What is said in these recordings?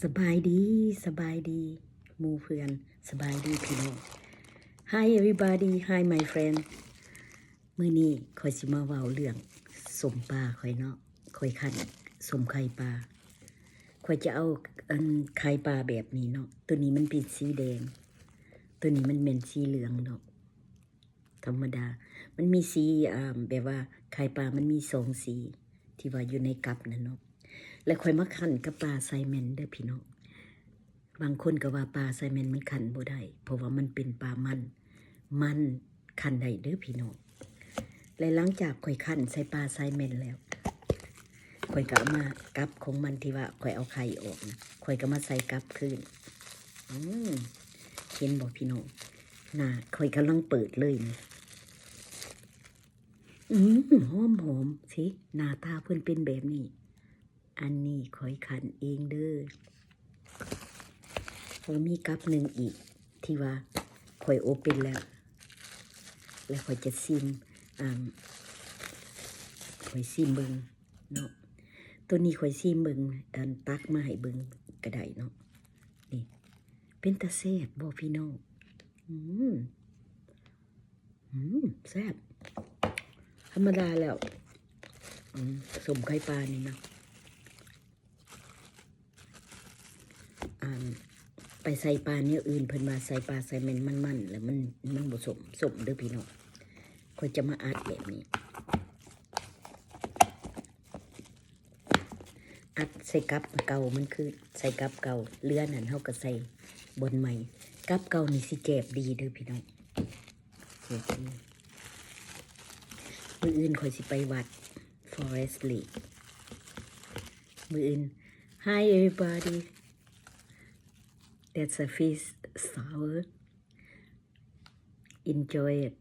ສະບາຍດີ ສະບາຍດີ ໝູ່ເພື່ອນ ສະບາຍດີພີ່ນ້ອງ. Hi everybody, hi my friend. ມື້ນີ້ຂ້ອຍຊິມາເວົ້າເລື່ອງສົ້ມປາຂ້ອຍເນາະ. ຂ້ອຍຄັ້ນສົ້ມໄຂ່ປາ. ຂ້ອຍຈະເອົາ ອັນ ໄຂ່ປາແບບນີ້ເນາະ. ໂຕນີ້ມັນເປັນສີແດງ ໂຕນີ້ມັນແມ່ນສີເຫຼືອງເນາະ. ທຳມະດາ ມັນມີສີ ອ່າ ແບບວ່າໄຂ່ປາມັນມີສອງສີ ທີ່ວ່າຢູ່ໃນກັບນັ້ນເນາະ. ແລ້ວຂ້ອຍມາຄັ້ນກັບປາໄຊແມນເດີພີ່ນ້ອງ. ບາງຄົນກໍວ່າປາໄຊແມນມັນຄັ້ນບໍ່ໄດ້ ເພາະວ່າມັນເປັນປາມັນ ມັນຄັ້ນໄດ້ເດີພີ່ນ້ອງ. ແລະ ຫຼັງຈາກຂ້ອຍຄັ້ນໃສ່ປາໄຊແມນແລ້ວ ຂ້ອຍກໍເອົາມາ ກັບຂອງມັນທີ່ວ່າຂ້ອຍເອົາໄຂ່ອອກນະ ຂ້ອຍກໍມາໃສ່ກັບຄືນ. ອືມ ເຫັນບໍ່ພີ່ນ້ອງ? ໜ້າຂ້ອຍກຳລັງເປີດເລີຍນີ້. ອືມ ຫອມໆ ຊິ ໜ້າຕາເພິ່ນເປັນແບບນີ້. ອັນນີ້ຂ້ອຍຄັ້ນເອງເດີ. ແລ້ວມີກັບໜຶ່ງອີກ ທີ່ວ່າຂ້ອຍໂອເປັນແລ້ວ ແລ້ວຂ້ອຍຈະຊີມ ອ່າ ຂ້ອຍຊີມເບິ່ງເນາະ. ໂຕນີ້ຂ້ອຍຊີມເບິ່ງ ອັນ ຕັກມາໃຫ້ເບິ່ງກໍໄດ້ເນາະ. ນີ້ ເປັນຕາແຊບບໍ່ພີ່ນ້ອງ? ອືມ ອືມ ແຊບ ທຳມະດາແລ້ວ. ອືມ ສົ້ມໄຂ່ປານີ້ນະ ອ່າ ໄປໃສ່ປາແນວອື່ນ ເພິ່ນວ່າໃສ່ປາໄຊແມນມັນໆ ແລ້ວມັນ ມັນບໍ່ສົ້ມ ສົ້ມເດີພີ່ນ້ອງ. ຂ້ອຍຈະມາອັດແບບນີ້ ອັດໃສ່ກັບເກົ່າມັນຄືນ ໃສ່ກັບເກົ່າ ເຫຼືອນັ້ນເຮົາກໍໃສ່ບ່ອນໃໝ່. ກັບເກົ່ານີ້ຊິແຈບດີເດີພີ່ນ້ອງ. ມື້ອື່ນຂ້ອຍຊິໄປວັດ Forest Lake ມື້ອື່ນ. Hi everybody, that's a fish sour. Enjoy it.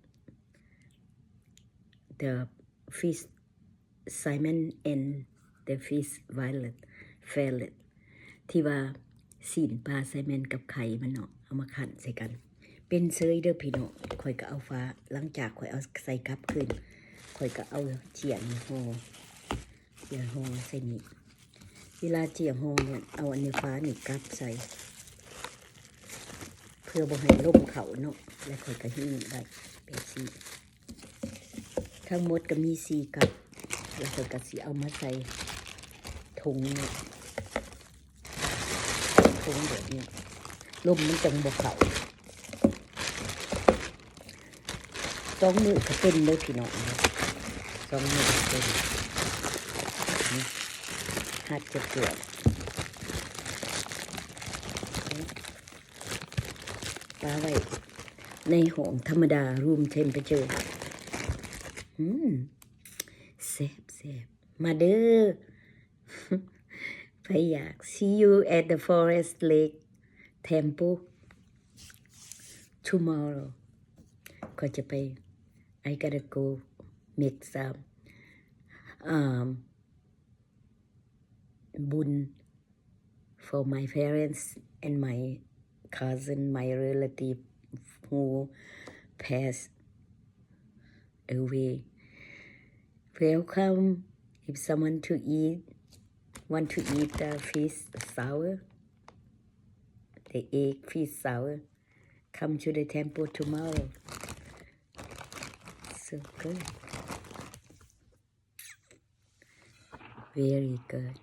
The fish salmon and the fish fillet, fillet ທີ່ວ່າຊີ້ນປາໄຊແມນກັບໄຂ່ມັນເນາະ ເອົາມາຄັ້ນໃສ່ກັນ ເປັນເຊີຍເດີພີ່ນ້ອງ. ຂ້ອຍກໍເອົາຝາ ຫຼັງຈາກຂ້ອຍເອົາໃສ່ກັບຄືນ ຂ້ອຍກໍເອົາເຈ້ຍນີ້ຫໍ່ ເຈ້ຍຫໍ່ໃສ່ນີ້. ເວລາເຈ້ຍຫໍ່ນີ້ ເອົາອັນນີ້ ຝານີ້ກັບໃສ່ ເພື່ອບໍ່ໃຫ້ລົມເຂົ້າເນາະ ແລ້ວຂ້ອຍກໍຫິ້ວໄວ້ແບບຊີ້. ທັງໝົດກໍມີສີ່ກັບ ແລ້ວຂ້ອຍກໍຊິເອົາມາໃສ່ຖົງນີ້ ຖົງແບບນີ້ ລົມມັນຈັ່ງບໍ່ເຂົ້າ. ສອງມື້ກໍເປັນເດີພີ່ນ້ອງ ສອງມື້ກໍເປັນ. ນີ້ ຫັດຈະກວດ ປາໄວ້ໃນຫ້ອງທຳມະດາ room temperature. ອືມ ແຊບໆ ມາເດີ ໃຜຢາກ. See you at the Forest Lake Temple tomorrow. ຂ້ອຍຈະໄປ I gotta go make some, um, ບຸນ for my parents and my cousin, my relative who passed away. Welcome. If someone to eat, want to eat the fish sour, the egg fish sour, come to the temple tomorrow. So good. Very good.